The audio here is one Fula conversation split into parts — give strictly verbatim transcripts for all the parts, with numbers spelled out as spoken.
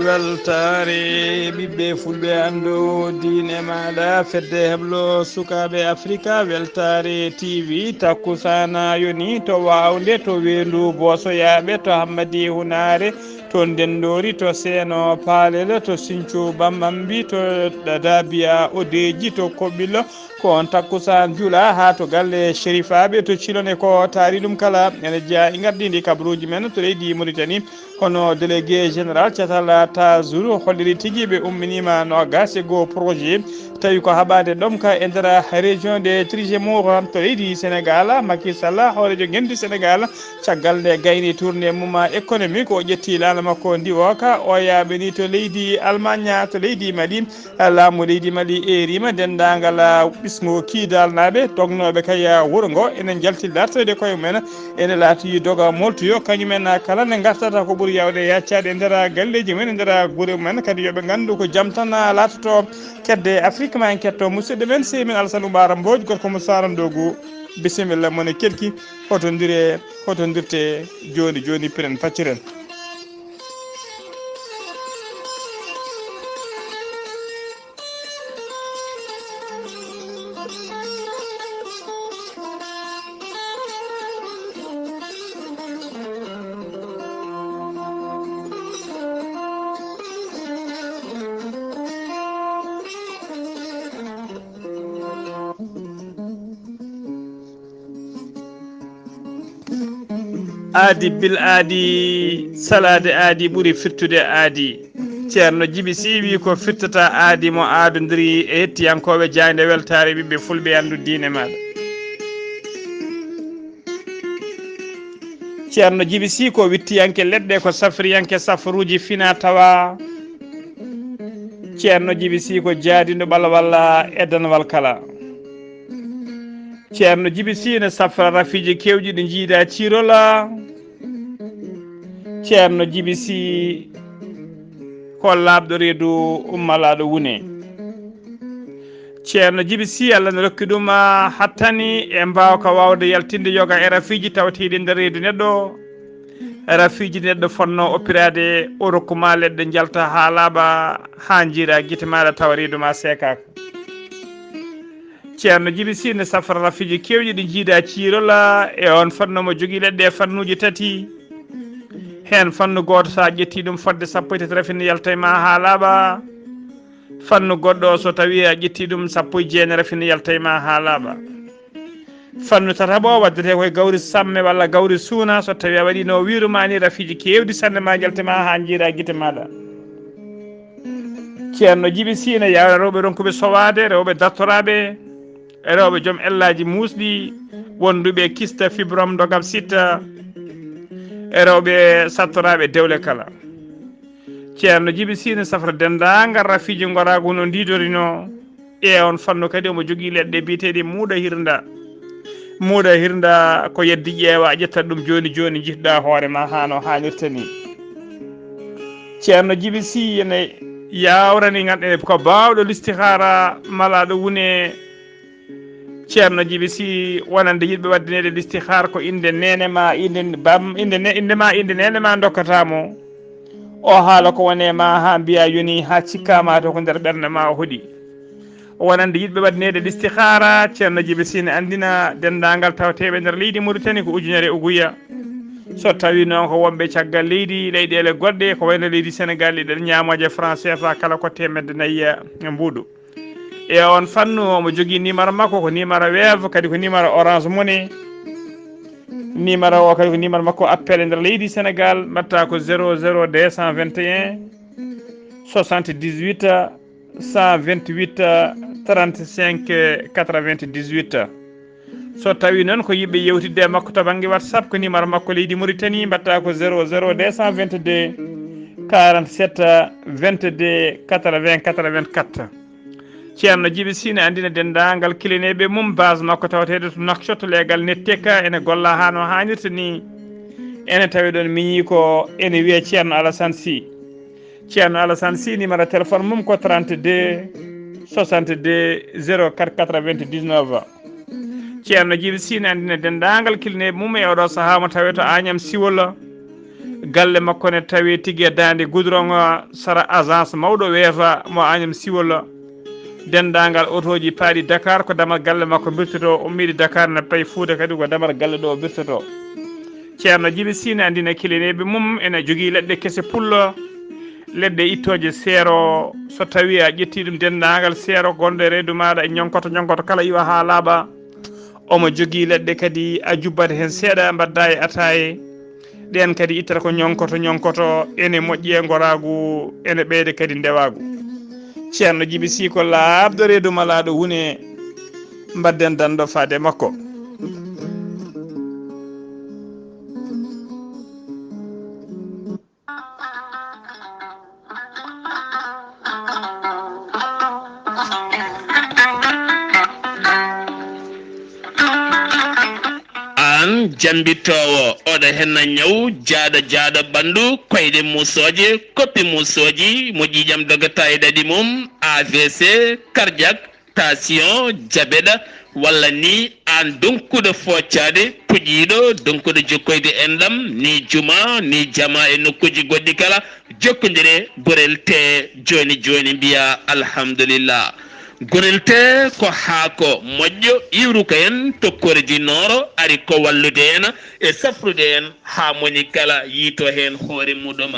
Weltaare ɓiɓɓe fulɓe, anndu diine maaɗa, fedde heblo sukaaɓe Afrika, Weltaare T V, takkusaana yoni to Waawnde, to Weendu Boosoyaaɓe, to Hammadi Hunaare, to Ndenndoori, to Seeno Paalel, to Sincu Bammambi, to Dadabiya Odeeji, to Koɓɓilo, ko on takkusaan jula haa to galle Sherifaaɓe to Cilone. Ko taari ɗum kala ene jeyaa e ngardiindi kabaruuji men to leydi Mauritanie. Hono délégué général catal Tazuru holliri tigi, ɓe umminiima noogaas e goo projet, tawi ko haɓaade ɗomka e nder région de Trigémour to leydi Sénégal. Macky Sall, hooreejo ngenndi Sénégal, caggal nde gayni tournée mum économique, o ƴetti laana makko ndiwooka, o yaaɓini to leydi Allemagne, to leydi Mali. Laamu leydi Mali eeriima denndaangal, ah, ɓisngu Kidalnaaɓe dognooɓe kay, ah, wuro ngo, ene njalti dartoyde koye mumen, ene laati doga moltuyo, kañumen, ah, kala ne ngartata ko ɓuri yaawde yaccaade e nder, ah, galleeji mumen, e nder, ah, gure mumen, kadi yo ɓe nganndu ko jam tan, ah, laatoto kedde Afrik. Ma en ketto musidɗo men, sehil men Alassane Oumar Mbodj, gorko mo Saara Ndogu. Bisimilla, mo ne kelki, hoto ndire, hoto ndirte jooni jooni, piren pacciren. Aadi bil aadi, salaade aadi ɓuri firtude aadi. Ceerno Jibi Sii wii ko firtata aadi mo aadondiri e hettiyankooɓe jaaynde weltaare ɓiɓɓe fulɓe, anndu diine maaɗa. Ceerno Jibi Sii ko wittiyanke leɗɗe, ko safriyanke safaruuji fina tawa. Ceerno Jibi Sii ko jaadindo ɓalawal e danwal kala. Ceerno Jibi Sii ne safra rafiiji keewɗi ɗi njiida ciirola. Ceerno Jibi Sii ko laaɓɗo reedu ummalaaɗo wune. Ceerno Jibi Sii, Allah ne rokki ɗum, ah, hattani e mbaawka waawde yaltinde yoga e rafiiji tawteeɗi nder reedu neɗɗo. Rafiiji neɗɗo fotnoo oppiraade, o rokku ma leɗɗe njalta haa laaɓa, haa njiira gite maaɗa tawa reedu ma seekaaka. Ceerno Jibi Sii ne safra rafiiji keewɗi ɗi njiida ciirola, e on fannu mo jogii leɗɗe e fannuuji tati. Heen fannu gooto, so a ƴettii ɗum, fotde sappo e tati rafi ne yalta e ma haa laaɓa. Fannu goɗɗo, so tawii a ƴettii ɗum, sappo e jeenayi rafi ne yalta e ma haa laaɓa. Fannu tataɓo waddetee ko e gawri samme walla gawri suuna, so tawii a waɗii no wiiru ma ni, rafiiji keewɗi sanne ma njalta e ma haa njiira gite maaɗa. Ceerno Jibi Sii ne yawra rewɓe ronkuɓe sowaade, rewɓe dartoraaɓe, rewɓe joom ellaaji muusɗi, wonduɓe kyste, fibrome, ndogam sitta, e rewɓe sattoraaɓe dewle kala. Ceerno Jibi Sii ne safra denndaangal rafiiji ngoraagu no ndiidorinoo. E on fannu kadi omo jogii leɗɗe biyeteeɗe muuɗa hirnda. Muuɗa hirnda ko yeddi ƴeewa, a ƴettat ɗum jooni jooni, njihduɗaa hoore ma haa no haanirta ni. Ceerno Jibi Sii ene yawrani ngan-, ene ko baawɗo listihaara malaaɗo wune. Ceerno Jibi Sii, wonande yiɗɓe waddaneede listihaara ko innde neene ma, innde bam-, innde ne-, innde ma, innde neene ma ndokkata mo. O haala ko wone ma haa mbiya yoni, haa cikka ma to ko nder ɓernde ma o hoɗi. Wonande yiɗɓe waddaneede listihaara, Ceerno Jibi Sii ne anndina denndaangal tawteeɓe nder leydi Mauritanie ko ujunere uguya. So tawii noon ko wonɓe caggal leydi, leyɗeele goɗɗe, ko wayno leydi Senegal, leyɗeele ñaamooje franc C F A kala ko teemedde nayi e mbuuɗu. E on fannu, omo jogii numéro makko, ko numéro Wave, kadi ko numéro Orange Money. Numéro o kadi ko numéro makko appel e nder leydi Senegal, mbaɗta ko zéro zéro deux cent vingt et un soixante-dix-huit cent vingt-huit trente-cinq quatre-vingt-dix-huit. So tawii noon ko yiɗɓe yewtidde e makko to bannge WhatsApp, ko numéro makko leydi Mauritanie, mbaɗta ko zéro zéro deux cent vingt-deux quarante-sept vingt-deux quatre-vingts quatre-vingt-quatre. Ceerno Jibi Sii ne anndina denndaangal kilineeɓe mum, base makko tawateeɗo to Nouakchott, leegal Netteka, ene golla haa no haanirta ni. Ene tawi ɗoon miñi ko ene wiyee Ceerno Alassane Sii. Ceerno Alassane Sii, numéro téléphone mum ko trente-deux soixante-deux zéro quatre quatre-vingt-dix-neuf. Ceerno Jibi Sii ne anndina denndaangal kilineeɓe mum e oɗo sahaa mo tawee to Agnam Siwol. Galle makko ne tawi tigi e daande goudron, sara agence mawɗo weefa mo Agnam Siwol. Denndaangal otooji paaɗi Dakar ko damal galle makko mbirtotoo, ummiiɗo Dakar ne payi Fuuta kadi ko damal galle ɗo mbirtotoo. Ceerno Jibi Sine anndina kilineeɓe mum ene jogii leɗɗe kese pullo, leɗɗe ittooje seero. So tawii a ƴettii ɗum denndaangal seero gonɗo e reedu maaɗa e ñonkoto ñonkoto kala iwa haa laaɓa. Omo jogii leɗɗe kadi a jubbat heen seeɗa mbaɗda e ataaye. Ɗeen kadi ittata ko ñonkoto ñonkoto, ene moƴƴi e ngoraagu, ene ɓeyda kadi ndewaagu. Ceerno Jibi Sii ko laaɓɗo reedu malaaɗo wune, mbadden danndo faade makko. Aan jammbitoowo, oɗo henna ñaw jaaɗo jaaɗo ɓanndu, koyɗe muusooje, koppi muusooji, mo ƴiiƴam dogata e ɗaɗi mum, A V C, cardiaque, tension, diabète, walla ni aan donkuɗo foccaade, puƴiiɗo, donkuɗo jokkoyde enɗam, ni juma, ni jama e nokkuuji goɗɗi kala, jokkondire Gorel Tee jooni jooni, mbiya alhamdulillah. Gorel Tee ko haako moƴƴo, iwruka en tokkorji nooro, ari ko wallude en e safrude en haa moni kala yiito heen hoore muɗum.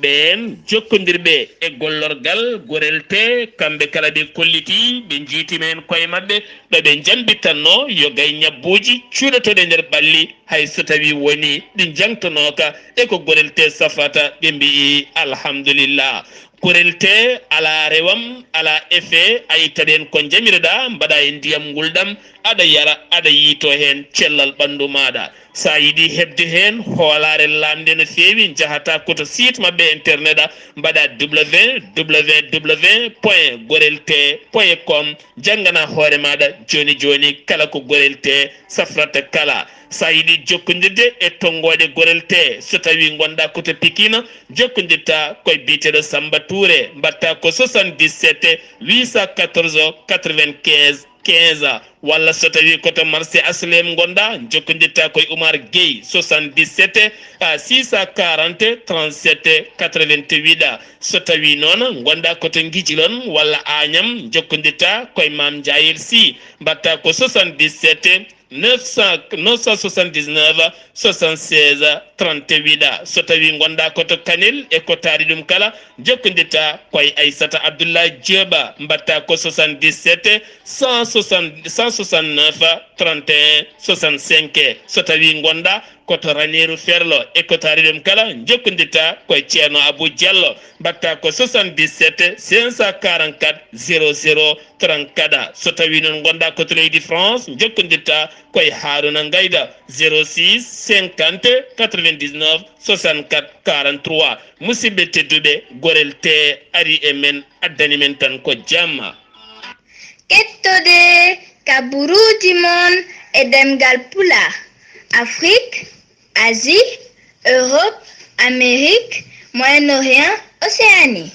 Ɓeen jokkondirɓe e gollorgal Gorel Tee, kamɓe kala ɓe kollitii, ɓe njiitima heen koye maɓɓe, ɗo ɓe njambitanno yo gay ñabbuuji cuuɗotooɗi e nder ɓalli, hay so tawii woni ɗi njangtonooka e ko Gorel Tee safrata, ɓe mbiyi alhamdulillah. Gorel Tee alaa rewam, alaa effet, a ittat heen ko njamiroɗaa, mbaɗa e ndiyam ngulɗam, aɗa yara, aɗa yiito heen cellal ɓanndu maaɗa. So a yiɗi heɓde heen hoolaare laamnde no feewi, njahata ko to site maɓɓe internet, mbaɗa www point gorel tee point com, janngana hoore maaɗa jooni jooni kala ko Gorel Tee safrata kala. So a yiɗi jokkondirde e tonngooɗe Gorel Tee, so tawii ngonɗaa ko to Pikine, jokkondirta ko e biyeteeɗo Samba Touré, mbaɗta ko soixante-dix-sept huit cent quatorze quatre-vingt-quinze quinze, walla so tawii ko to marché H L M ngonɗaa, jokkondirta ko e Oumar Gueye, soixante-dix-sept six cent quarante trente-sept quatre-vingt-huit. So tawii noon ngonɗaa ko to Ngijilon walla Agnam, jokkondirta ko e Mame Ndiayel Sy, mbaɗta ko soixante-dix-sept neuf cent, neuf cent soixante-dix-neuf soixante-seize trente-huit. So tawii ngonɗaa ko to Kanel e ko taari ɗum kala, jokkondirta ko e Aissata Abdoulaye Diop, mbaɗta ko soixante-dix-sept cent soixante, cent soixante-neuf trente et un soixante-cinq. So tawii ngonɗaa ko to Raneeru Ferlo e ko taari ɗum kala, jokkondirta ko e Ceerno Abou Diallo, mbaɗta ko soixante-dix-sept cinq cent quarante-quatre zéro zéro trente-quatre. So tawii noon ngonɗaa ko to leydi France, jokkondirta ko e Haaruna Ngayda, zéro six cinquante quatre-vingt-dix-neuf soixante-quatre quarante-trois. Musidɓe tedduɓe, Gorel Tee ari e men, addani men tan ko jamma. Kettode kaburuuji mon e ɗemngal Pulaar, Afrik, Asie, Europe, Amérique, Moyen-Orient, Océanie.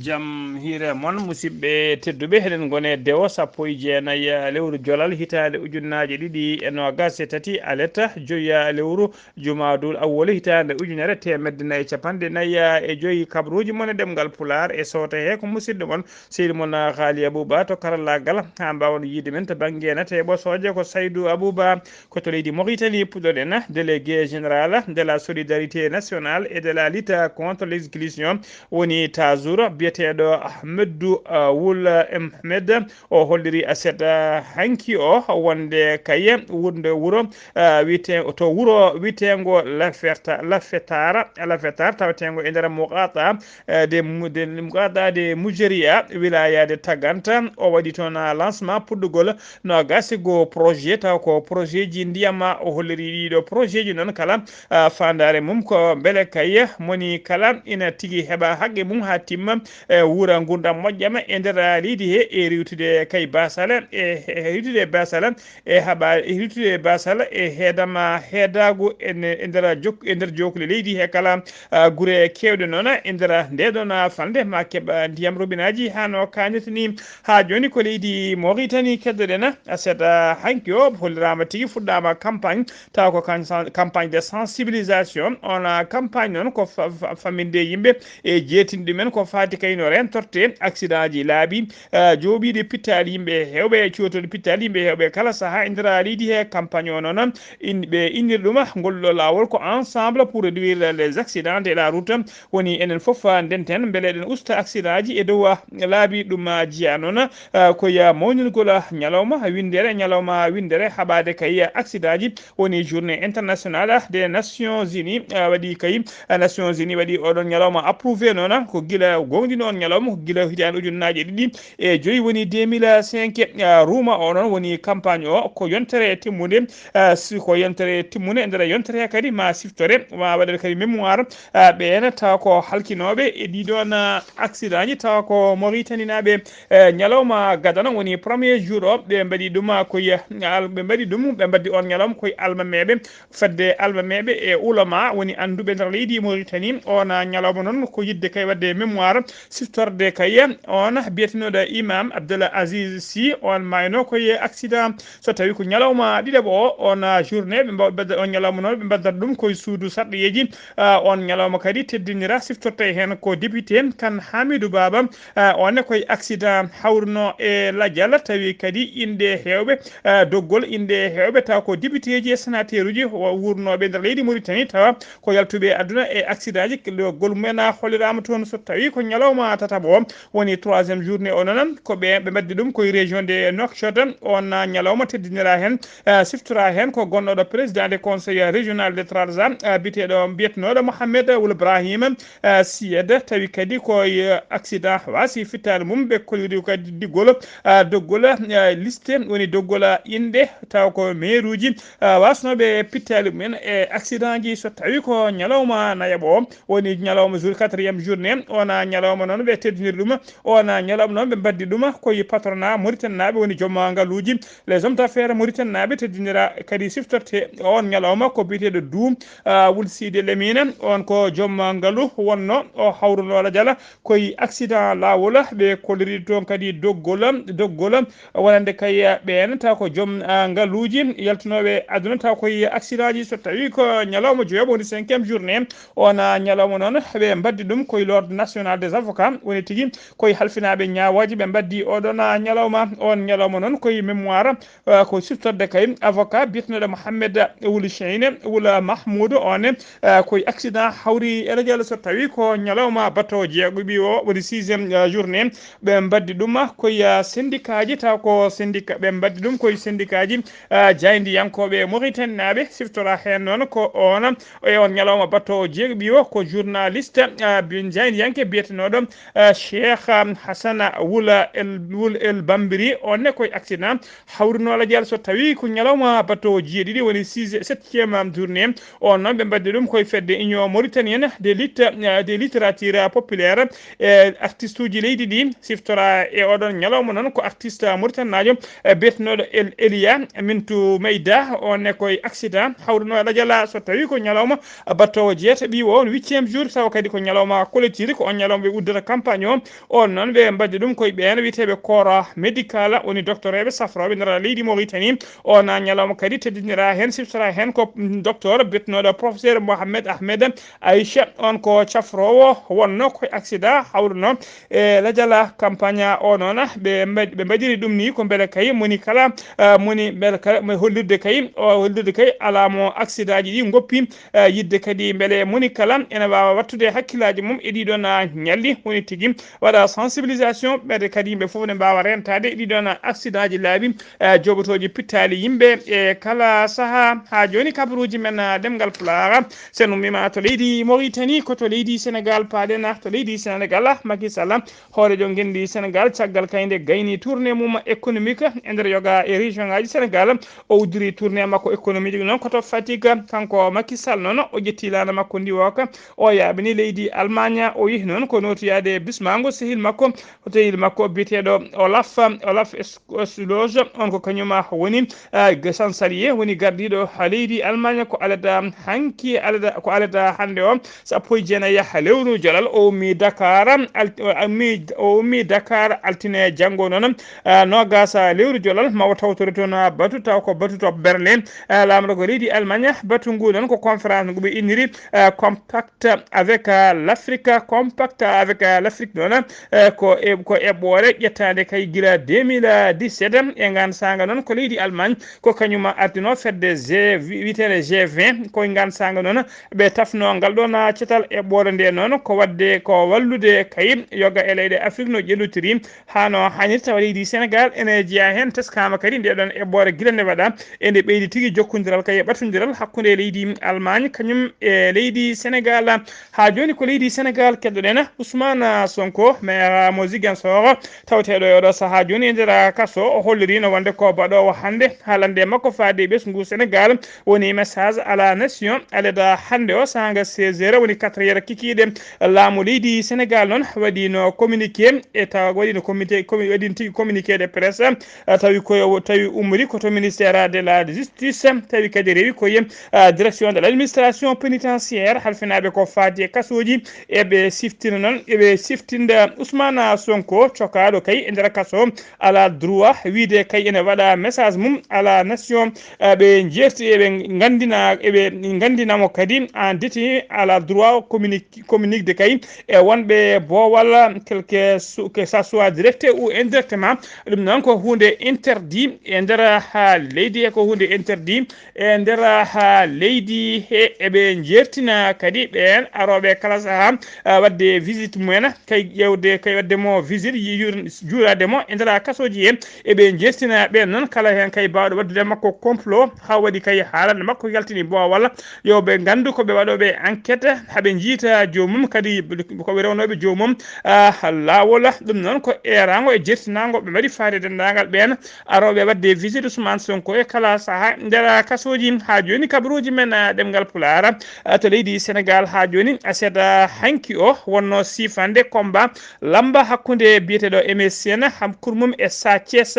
Jam hiire mon, musidɓe tedduɓe, heɗen ngone dewo sappo e jeenayi lewru jolal hitaande ujunnaaje ɗiɗi e noogas e tati, aletta joyi lewru Jumaadul Awwal hitaande ujunere teemedde nayi e capanɗe nayi e joyi. Kabaruuji mon e ɗemngal Pulaar e sooto he ko musidɗo mon, sehil mon Haali Abuba to karallaagal. Haa mbaawen yiide men to bannge nate ɓosooje ko Saydu Abuba, ko to leydi Mauritanie puɗɗoɗen, délégué général de la solidarité nationale et de la lutte contre l'exclusion, woni Tazour, biyeteeɗo Ahmedou, uh, Wul Ahmed. O holliri aset, uh, hanki o wonde kaye wonde wuro, uh, wiyete-, to wuro wiyeteengo Lafeta-, Lafetara, Lafetar, taweteengo e nder Muqata, uh, de Mu-, de Muqata de Mujeriya, wilaya de Tagant. O waɗi toon lancement puɗɗugol noogas e goo projet, taw ko projet ji ndiyam. O holliri ɗiɗo projet ji noon kala, ah, faandaare mum ko mbele kay moni kala ina tigi heɓa haqqe mum haa timma, e wuura ngurdam moƴƴama e nder leydi he, e rewtude kay basala, e, e rewtude basala, e haɓa, e rewtude basala, e heedama heedaagu e ne-, e nder jok-, e nder jokkule leydi he kala, ah, gure keewɗe noon e nder nde ɗon, ah, falnde ma keɓa ndiyam robinaaji hano kañirta ni. Haa jooni ko leydi Mauritanie keddoɗen, ah, seeɗa hanki o holliraama tigi fuɗɗaama campagne, tawa ko kan-, campagne de sensibilisation. On, ah, campagne noon ko fa-, fa-, faminde yimɓe e jeetin ɗumen ko faati kay no rentorte accident ji laabi, ah, jooɓiiɗi pittaali yimɓe heewɓe, cuutoɗi pittaali yimɓe heewɓe kala saha e nder leydi he. Campagne o noon in-, ɓe innir ɗum ngol ɗo laawol ko Ensemble pour réduire les accidents de la route. Woni enen fof, ah, ndenten mbele eɗen usta accident ji e dow, ah, laabi. Ɗum, ah, jeyaa noon, ah, ko ya mawningol, ah, ñalawma winndere, ñalawma winndere haɓaade kay accident ji. Woni journée internationale des Nations Unies, ah, waɗi kay, ah, Nations Unies waɗi oɗon ñalawma approuvé noon, ah, ko gila goongɗino on ñalawma, ko gila hitaande ujunnaaje ɗiɗi e joyi, woni deux mille cinq, ah, ruuma o noon. Woni campagne o ko yontere timmunde, ah, si ko yontere timmunde, e nder yontere he kadi ma siftore, ma waɗe kadi mémoire, ah, ɓeen tawa ko halkinooɓe e ɗiɗon, ah, accident ji, tawa ko Mauritaninaaɓe. Eh, ñalawma gadana woni premier jour o, ɓe mbaɗi ɗum, ah, koye, ah, al-, ɓe mbaɗi ɗum, ɓe mbaddi on ñalawma koye almameeɓe, fedde almameeɓe e ulama woni annduɓe nder leydi Mauritanie. On, ah, ñalawma noon ko yiɗde kay waɗde mémoire, siftorde kay on biyetenooɗo Imam Abdallah Aziz Sy, on maayno koye accident. So tawi ko ñalawma ɗiɗaɓo o, on, ah, journée, ɓe mbaw-, ɓe mbadda on ñalawma noon, ɓe mbaddata ɗum koye suudu sarɗiyeeji. Ah, on ñalawma kadi teddinira, siftorte heen ko député Kan Hamidou Baba. Ah, on ne koye accident hawruno e lajal, tawi kadi inɗe heewɓe, ah, doggol inɗe heewɓe, tawa ko député ji e sénateur uji wo-, wurnooɓe nder leydi Mauritanie, tawa ko yaltuɓe aduna e accident ji, doggol mumen a holliraama toon. So tawi ko ñalawma tataɓo o, woni troisième journée o noon, ko ɓe, ɓe mbaddi ɗum koye région de Nouakchott. On, ah, ñalawma teddinira heen, ah, siftora heen ko gonnoɗo président de conseil régional de Trarza, ah, biyeteeɗo, biyetenooɗo Mohamed Wul Ibrahim, ah, Siyed, tawi kadi ko, eh, accident waasi fittaandu mum. Ɓe kolliri kadi diggol, ah, doggol, ah, liste, woni doggol, ah, inɗe, tawa ko maire uji, ah, wasnooɓe pittaali mumen e accident ji. So tawi ko ñalawma nayaɓo o, woni ñalawma jour quatrième journée, on, ah, ñalawma noon ɓe teddiniri ɗum, on, ah, ñalawma noon ɓe mbaddi ɗum koye patronat Mauritanie naaɓe, woni joom ngaluuji, les hommes d'affaires Mauritanie naaɓe. Teddinira kadi siftorte on ñalawma ko biyeteeɗo Dou, ah, Wul Sidi Lamine, on ko joom ngalu wonno o hawruno lajal koye accident laawol. Ɓe kolliri toon kadi doggol, doggol wonande kay ɓeen, taw ko joom, ah, ngaluuji yaltunooɓe aduna, taw koye accident ji. So tawi ko ñalawma joyaɓo woni cinquième journée, on, ah, ñalawma noon ɓe mbaddi ɗum koye l'ordre national des avocats, woni tigi koye halfinaaɓe ñaawooje ɓe mbaddi oɗon, ah, ñalawma. On ñalawma noon koye mémoire, ah, ko siftorde kay avocat biyeteeɗo Mohamed Wul Cheyne Wul Mahmoud, on, ah, koye accident hawri e lajal. So tawi ko ñalawma bato jeegoɓi o woni sixième, ah, journée, ɓe mbaddi ɗum koye, ah, syndicat ji, taw ko syndicat, ɓe mbaddi ɗum koye syndicat ji, ah, jaayndiyankooɓe Mauritanie naaɓe. Siftora heen noon ko on, e on ñalawma bato jeegoɓi o ko journaliste, ah, bi-, jaayndiyanke biyetenooɗo, ah, Cheikh, ah, Hassana Wul El, Wul El Bambiri, on ne koye accident hawruno lajal. So tawi ko ñalawma bato jeeɗiɗi woni six, septième journée, on noon ɓe mbaddi ɗum koye fedde Union Mauritanienne de lit-, ah, de littérature populaire, e artiste uji leydi ndi. Siftora e oɗon ñalawma noon ko artiste mauritannajo, eh, biyetenooɗo El Elia Mintu Meyda, on ne koye accident hawruno e lajal. So tawi ko ñalawma battowo jeetaɓi o, on huitième jour, tawa kadi ko ñalawma collectif, ko on ñalawma ɓe uddata campagne o. On noon ɓe mbaddi ɗum koye ɓeen wiyeteeɓe corps médical, woni docteur eɓe safrooɓe nder leydi Mauritanie. On ñalawma kadi teddinira heen, siftora heen ko, mm, docteur biyetenooɗo professeur Mohamed Ahmed Aïcha, on ko cafroowo wonno koye accident hawruno e lajal. Campagne o noon ɓe mbaɗ-, ɓe mbaɗiri ɗum ni ko mbele kay moni kala, ah, moni mbele kala mo hollirde kay, o hollirde kay alaa mo accident ji ɗi ngoppi, ah, yiɗde kadi mbele moni kala ene waawa wattude hakkillaaji mum e ɗiɗon, ah, ñalli, woni tigi waɗa sensibilisation, ɓeyde kadi yimɓe fof ne mbaawa rentaade e ɗiɗon accident ji laabi, eh, joɓotooji pittaali yimɓe e kala sahaa. Haa jooni kabaruuji men, eh, ɗemngal Pulaar, so en ummiima to leydi Mauritanie, ko to leydi Sénégal paaɗen. To leydi Sénégal, Macky Sall, hooreejo ngenndi Sénégal, caggal kay nde gayni tournée mum économique e nder yoga e région ngaaji Sénégal, o uddiri tournée makko économique noon ko to Fatick. Kanko Macky Sall noon, o ƴetti laana makko ndiwooka, o yaaɓini leydi Allemagne, o yehi noon ko no Suyaade bismaango sehil makko, sehil makko biyeteeɗo Olaf, Olaf Schlöz, on ko kañum woni, ah, chancelier, woni gardiiɗo leydi Allemagne, ko alada hanki, alada, ko alada hannde o, sappo e jeenayi lewru jolal, o ummi Dakar, al-, o ummi, o ummi Dakar altine janngo noon, ah, noogas lewru jolal, ma o tawtore toon, ah, batu, taw ko batu to Berlin, ah, laamɗo ko leydi Allemagne, batu ngu noon ko conférence ngu ɓe inniri, ah, Compact avec, euh, l'Afrique, Compact avec, euh, l'Afrique noon, euh, ko e, ko eɓɓoore ƴettaande kay gila deux mille dix-sept, e ngaan saanga noon ko leydi Allemagne, ko kañum ardino fedde G, wi-, wiyeteende G vingt, ko e ngaan saanga noon ɓe tafno ngal ɗoon cetal eɓɓoore nde noon, ko waɗde, ko wallude kay yoga e leyɗe Afrik no ƴellitiri, haa no haanirta. Tawa leydi Senegal ene jeyaa heen, teskaama kadi nde ɗoon eɓɓoore gila nde waɗa, ene ɓeydi tigi jokkondiral kay e ɓatondiral hakkunde leydi Allemagne kañum e leydi Senegal. Haa jooni ko leydi Senegal keɗoɗen Ousmane Sonko, maire mo Ziguinchor, tawteeɗo e oɗo sahaa jooni e nder kaso, o holliriino wonde ko baɗoowo hannde haalande makko faade e ɓesngu Senegal, woni message à la nation, aleda hannde o saanga seize heures, woni quatre heures kikiiɗe. Laamu leydi Senegal noon waɗiino communiqué, e tawa waɗiino comité, commu-, waɗiino tigi communiqué de presse, ah, tawi ko, tawi ummori ko to ministère de la justice, tawi kadi rewi ko e, ah, direction de l'administration pénitentiaire, halfinaaɓe ko faati e kasooji, eɓe siftina noon, eɓe siftinda Ousmane Sonko, cokaaɗo kay e nder kaso, alaa droit wiide kay ene waɗa message mum à la nation, eh, ɓe jeerti, eɓe nganndina, eɓe nganndina mo kadi en détail, alaa droit communique, communique de kay e wonɓe boowal, quelque so-, que ça soit direct ou indirectement. Ɗum noon ko huunde interdit e nder, ah, leydi, e ko huunde interdit e nder, ah, leydi he. Eɓe jeertina kadi ɓeen arooɓe kala sahaa, ah, waɗde visite mumen, kay ƴeewde, kay waɗde mo visite, yi-, yuur-, juuraade mo e nder kasooji he. Eɓe jeertina ɓeen noon kala heen kay baawɗo waɗdude makko complot, haa waɗi kay haalande makko yaltini boowal, yo ɓe nganndu ko ɓe waɗooɓe enquête, haa ɓe njiyta joomum, kadi ko ɓe rewnooɓe joomum, ah, laawol. Ɗum noon ko eeraango e jeertinaango ɓe mbaɗi faade denndaangal ɓeen arooɓe waɗde visite Ousmane Sonko e kala sahaa nder kasooji. Haa jooni kabaruuji men, ah, ɗemngal Pulaar, ah, to leydi Senegal haa jooni, ah, seeɗa hanki o wonnoo siifande combat lamba hakkunde biyeteeɗo Aimé Sène, ham kurmum e Sa Thiès,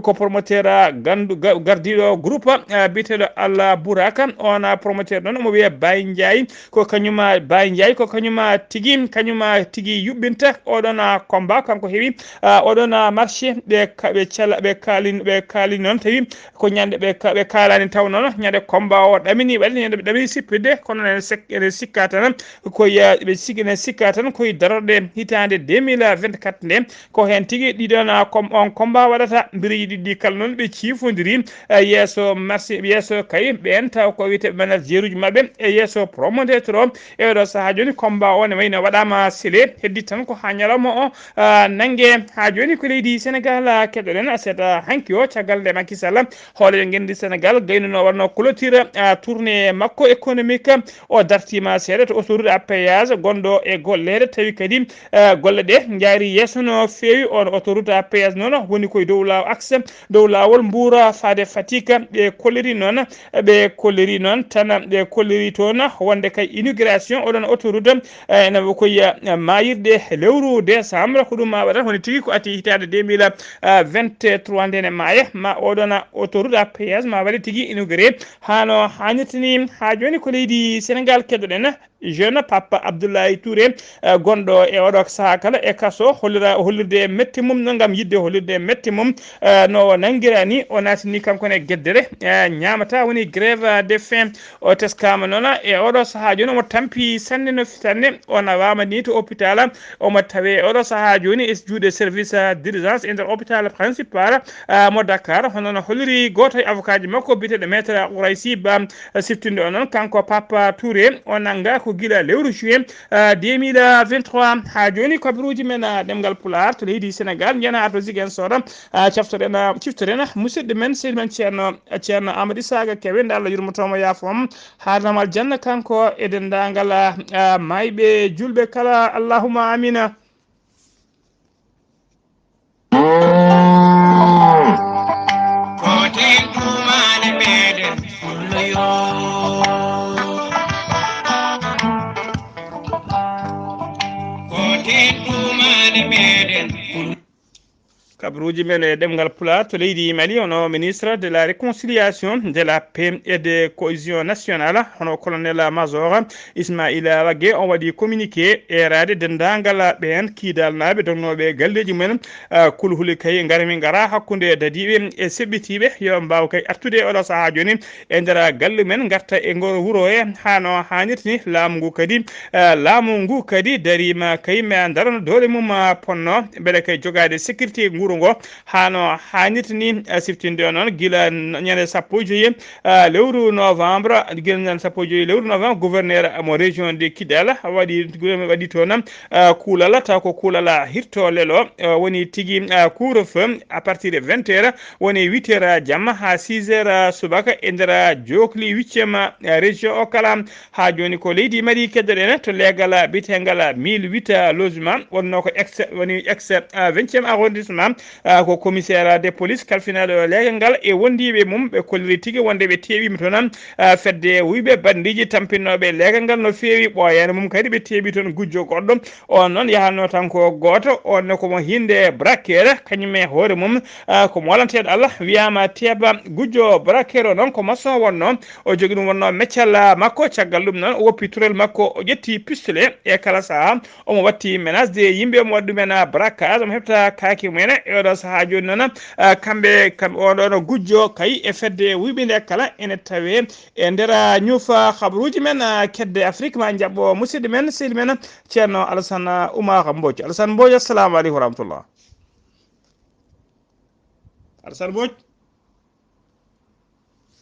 ko promoteur, ah, gandu-, ga-, gardiiɗo groupe, ah, biyeteeɗo Al Buraka. On, ah, promoteur noon omo wiyee Baye Ndiaye, ko kañum, ah, Baye Ndiaye ko kañum, ah, tigi, kañum, ah, tigi yuɓɓinta oɗon, ah, combat, kanko heɓi, ah, oɗon, ah, marché, ɓe ka-, ɓe cala-, ɓe kaalin-, ɓe kaalini noon, tawi ko ñande ɓe ka-, ɓe kaalani taw noon, ñande combat o ɗamini waɗde, ñande ɓe ɗamini sippirde, kono ene sek-, ene sikka tan ko ya-, ɓe sik-, ene sikka tan koye darorɗe hitaande deux mille vingt-quatre nde, ko heen tigi ɗiɗon, ah, com-, on combat waɗata. Mbiruuji ɗiɗi ɗi kala noon ɓe ciifondiri, eh, yeeso marché, yeeso kay ɓeen taw ko wiyeteeɓe manager uji maɓɓe e yeeso promoteur o. E oɗo sahaa jooni combat o ne wayno waɗaama sele, heddi tan ko haa ñalawma o, ah, nannge. Haa jooni ko leydi Senegal, ah, keɗoɗen aset, ah, hanki o caggal nde Macky Sall, hoolere ngenndi Senegal, gaynuno waɗno clôture, ah, tournée makko économique. O dartiima seeɗa to autoroute à péage gonɗo e golleede, tawi kadi, eh, golle ɗe njaari yeeso no feewi. On autoroute à péage noon woni koye dow laaw axe, dow laawol Mbuur faade Fatick. Ɓe kolliri noon, ɓe kolliri noon tan, ɓe kolliri toon wonde kay inauguration oɗon autoroute, eh, ene ko e, eh, maayirɗe lewru décembre. Ko ɗum ma waɗata woni tigi ko ati hitaande deux mille vingt-trois nde ene maaya, ma oɗon autoroute à péage ma waɗe tigi inauguré haa no haanirta ni. Haa jooni ko leydi Senegal keɗoɗen jeune Papa Abdoulaye Touré, eh, gonɗo e oɗo sahaa kala e kaso, hollira-, hollirde mette mum no ngam yiɗde hollirde mette mum, eh, no o nanngira ni. O naatini kanko ne geddere, eh, ñaamata woni grève de faim. O teskaama noon e oɗo sahaa jooni, omo tampi sanne no sanne. O nawaama ni to hôpital, omo tawe oɗo sahaa jooni e juuɗe service, eh, d'urgence e nder hôpital principal, eh, mo Dakar. Hono no holliri gooto e avocat ji makko biyeteeɗo Maître Ouraysi Ba, siftinde o noon, kanko Papa Touré, o nannga ko gila lewru juin, ah, deux mille vingt-trois. Haa jooni kabaruuji men, ah, ɗemngal Pulaar to leydi Senegal, njeyen haa to Ziguinchor, ah, caftoɗen, ah, ciftoɗen musidɗo men, sehil men Ceerno, Ceerno Amadou Isaaka Kebe, nde Allah yurmoto mo, yaafo mo, haadnam aljanna kanko e denndaangal, ah, ah, maayɓe juulɓe kala, allahumma amina. Ko ten tuumaali meɗen fullo yo. Ko ten Kabaruuji men e ɗemngal Pulaar to leydi Mali, hono ministre de la réconciliation, de la paix et de cohésion nationale, hono colonel major Ismaila Wage, on waɗi communiqué eeraade denndaangal ɓeen kiidalnaaɓe dognooɓe galleeji mumen, ah, kulhuli kay ngarmi ngara hakkunde dadiiɓe e seɓɓitiiɓe yo mbaaw kay artude e oɗo sahaa jooni e nder galle men ngarta e ngor wuro he haa no haanirta ni. Laamu ngu kadi, ah, laamu ngu kadi dariima kay ma darano doole mum, ah, ponno mbele kay jogaade sécurité nguru ngo haa no haanirta ni, ah, siftinde o noon gila n-, ñande sappo e joyi, ah, lewru novembre, gila ñande sappo e joyi lewru novembre, gouverneur mo région de Kidal waɗi, waɗi toon, ah, kuulal, taw ko kuulal hirto lelo, ah, woni tigi, ah, couvre-feu à partir de vingt heures, woni huit heures jamma haa six heures subaka e nder jookli huitième, ah, région o kala. Haa jooni ko leydi Mali keddoɗen to leegal biyeteegal mille huit logement, wonnoo ko ex, woni ex, ah, vingtième arrondissement, ah, ko commissaire de police kalfinaaɗo leegal ngal e wondiiɓe mum, ɓe kolliri tigi wonde ɓe teewiima toon, ah, fedde wuyɓe bandiiji tampinnooɓe leegal ngal no feewi ɓooyaani mum kadi ɓe teewi toon gujjo goɗɗo. On noon yahanno tan ko gooto, on ne ko mo hinnde Brakere, kañum e hoore mum, ah, ko molanteeɗo Allah, wiyaama Teeba Gujjo Brakere o noon ko maçon wonno, o jogi ɗum wonno meccal, ah, makko. Caggal ɗum noon o woppi turel makko, o ƴetti pistolet e kala sahaa, omo watti menace de yimɓe omo waɗi ɗumen, ah, braquage, omo heɓta kaake mumen e oɗo sahaa jooni noon, ah, kamɓe, kamɓe on ɗon gujjo kay e fedde wuyɓe nde kala ene tawe e nder, ah, ñuufa habaruuji men, ah, kedde Afrique ma jaɓɓo musidɗo men sehil men Ceerno Alassane Oumar Mbodj. Alassane Mbodj, assalamu aleykum wa rahmatullah. Alassane Mbodj.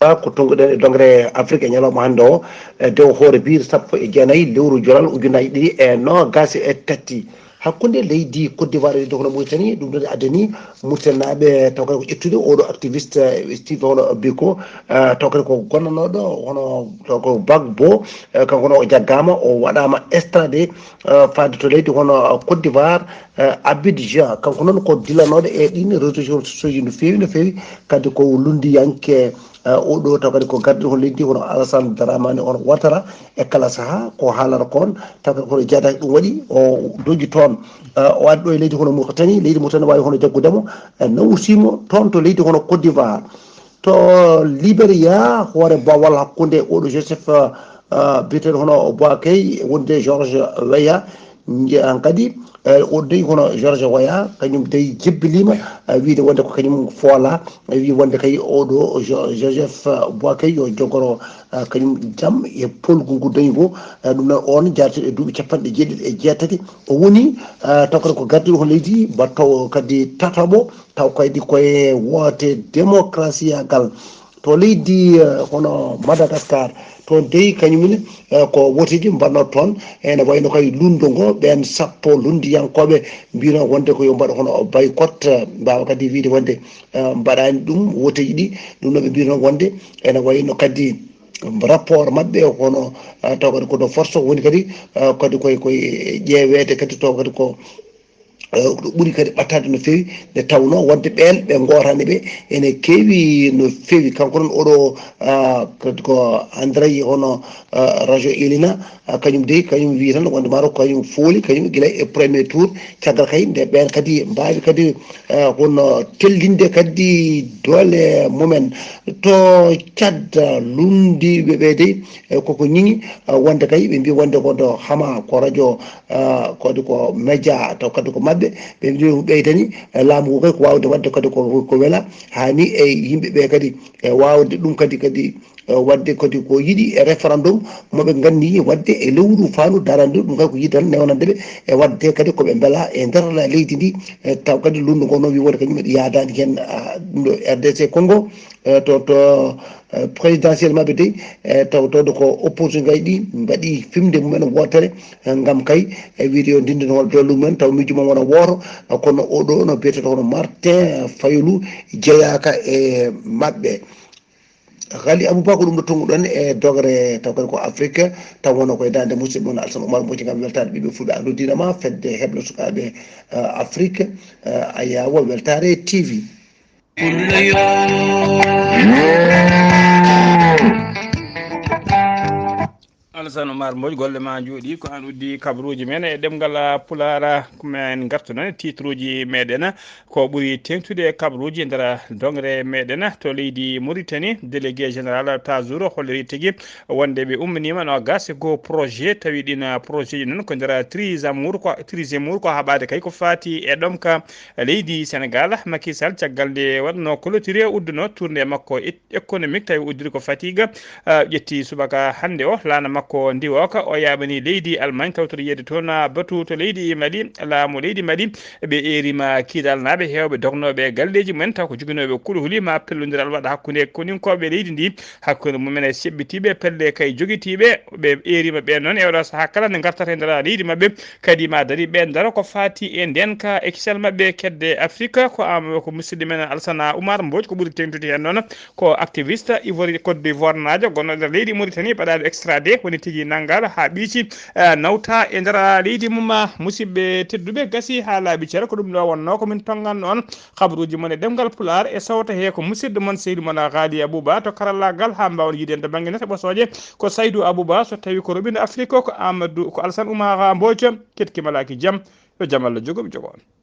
Ah, ko tonguɗen e dongre Afrique e ñalawma hannde o, e dewo hoore biir sappo e jeenayi lewru jolal ujunaaji ɗiɗi e noogaas e tati. Hakkunde leydi Côte d'Ivoire e leydi hono Mauritanie, ɗum ɗon addani Mauritanie naaɓe taw kadi ko ƴettude oɗo activiste, eh, Steve hono Biko, eh, taw kadi ko gonnanooɗo hono taw ko Gbagbo, eh, kanko noon o jaggaama, o waɗaama extradé, eh, faade to leydi hono Côte d'Ivoire, eh, Abidjan. Kanko noon ko dillanooɗo e ɗiin réseaux sociaux ji no feewi, no feewi. Kadi ko lunndiyanke, eh, oɗo taw kadi ko gardiiɗo hono leydi hono Alassane Dramane hono Ouattara e kala sahaa ko haalata kon, taw kadi kono jeeyataake ɗum waɗi o dogi toon, eh, o addi ɗo e leydi hono Mauritanie, leydi Mauritanie waawi hono jaggude mo, eh, nawusii mo toon to leydi hono Côte d'Ivoire. To Liberia, hoore bawal hakkunde oɗo Joseph, eh, biyeteeɗo hono Boakey, wonde George Weah, nje-, an kadi, eh, o dey hono George Weah, kañum dey jebbiliima, eh, wiide wonde ko kañum foola, eh, wi wonde kay oɗo Jo-, Joseph, eh, Boakey yo jogoro, eh, kañum jam e polgu ngu dañi ngo, eh, ɗum noon on jaartiiɗo e duuɓi capanɗe jeeɗiɗi e jeetati. O woni, eh, taw kadi ko gardiiɗo hono leydi, battowo kadi tataɓo, taw kaydi koye woote démocratiagal. To leydi, eh, hono Madagascar, toon dey kañumne, eh, ko wooteeji mbaɗnoo toon, ene wayno kay lundo ngo, ɓeen sappo lunndiyankooɓe mbino wonde ko yo mbaɗ hono boycott, eh, mbaawa kadi wiide wonde, eh, mbaɗaani ɗum wooteeji ɗi, ɗum noon ɓe mbino wonde ene wayno kadi rapport maɓɓe hono, eh, taw kadi ko de force woni kadi, eh, kadi koye, koye ƴeeweede kadi taw kadi ko eh, ɗo ɓuri kadi ɓattaade no feewi, nde tawnoo wonde ɓeen ɓe ngootani ɓe ene keewi no feewi. Kanko noon oɗo, ah, kadi ko Andrey hono, ah, Rajo Elina, ah, kañum dey, kañum wii tan wonde maaro ko kañum fooli, kañum gila e premier tour, caggal kay nde ɓeen kadi mbaawi kadi, ah, hono tellinde kadi doole mumen. To Tchad, lunndiiɓe ɓe dey, eh, koko ñiŋi, ah, wonde kay ɓe mbii wonde ko do hama ko rajo ah, kadi ko média taw kadi ko maɓɓe, ɓe mbiɗo ɓeydani, eh, laamu ngu kadi ko waawde waɗde kadi ko, ko wela, haani e yimɓe ɓe kadi, e waawde ɗum kadi, kadi, eh, waɗde kadi ko yiɗi e référendum mo ɓe nganni waɗde e lewru faandu darande ɗum kadi ko yiɗi tan newnande ɓe e waɗde kadi ko ɓe mbela e nder leydi ndi, eh, taw kadi lunndu ngo noon wi wonde kañum yaadaani heen, ah, ɗum ɗo R D C Congo, eh, to, to, eh, présidentiel maɓɓe dey, eh, taw tawde ko opposition ngaji ɗi mbaɗi fimde mumen wootere, eh, ngam kay, eh, wiide yo ndinndin hono doole mumen, taw miijo mum wona wooto, eh, kono oɗo no biyeteeɗo hono Martin Fayulu jeyaaka e maɓɓe. Ghali Abouba, ko ɗum ɗo tonnguɗon e dogre taw kadi ko Afrique, taw wonno koye daande musidɗo mon Alsan Oumar Mbodji ngam weltaade ɓiɓɓe fulɓe ahlu diina ma, fedde heɓlo sukaaɓe, eh, Afrique, eh, Ayawo Weltaare T V. Tan Oumar Mbodj, golle ma njooɗi. Ko an uddi kabaruuji men e ɗemngal Pulaar. Ko men ngartu noon e titruuji meɗen. Ko ɓuri teeŋtude e kabaruuji e nder dongre meɗen to leydi Mauritanie, délégué général Tazour holliri tigi wonde ɓe ummaniima no gas e goo projet, tawi ɗin projet ji noon ko nder treize amour, ko treize amour, ko haɓaade kay ko faati e ɗomka leydi Sénégal. Macky Sall, caggal nde waɗno clôturé, udduno tournée makko é-, économique, tawi uddiri ko Fatick, ah, ƴetti subaka hannde o laana makko ndiwooka, o yaaɓani leydi Allemagne tawtoto yiyde toon, ah, batu to leydi Mali. Laamu leydi Mali, ɓe eerima kiidalnaaɓe heewɓe dognooɓe galleeji mumen, taw ko joginooɓe kulhuli ma pellondiral waɗa hakkunde koninkooɓe leydi ndi, hakkunde mumen e seɓɓitiiɓe pelle kay jogitiiɓe. Ɓe eerima ɓe noon e oɗo sahaa kala nde ngartata e nder leydi maɓɓe, kadi ma dari ɓe ndaro ko faati e ndeen ka e kisal maɓɓe kedde Afrique. Ko am, ko musidɗo men Alsana Oumar Mbodj, ko ɓuri teeŋtude heen noon ko activiste Ivoire, Côte d'Ivoire naajo, gonɗo nder leydi Mauritanie, baɗaaɗo extradé, woni tigi nanngal haa ɓiici, eh, nawta e nder leydi mum. Musidɓe tedduɓe, gasi haa laaɓi cer, ko ɗum ɗo wonno ko min tonnganno on kabaruuji mon e ɗemngal Pulaar e sawta he ko musidɗo mon sehil mon Ghali Abouba to karallaagal, haa mbaawen yiide en to bannge nete ɓosooje. Ko Saydou Abouba, so tawi ko roɓindo Afrique o, ko Amadou, ko Alsane Oumar Mbodj, keɗki malaaki jam, yo jam Allah jogo mi jogo on.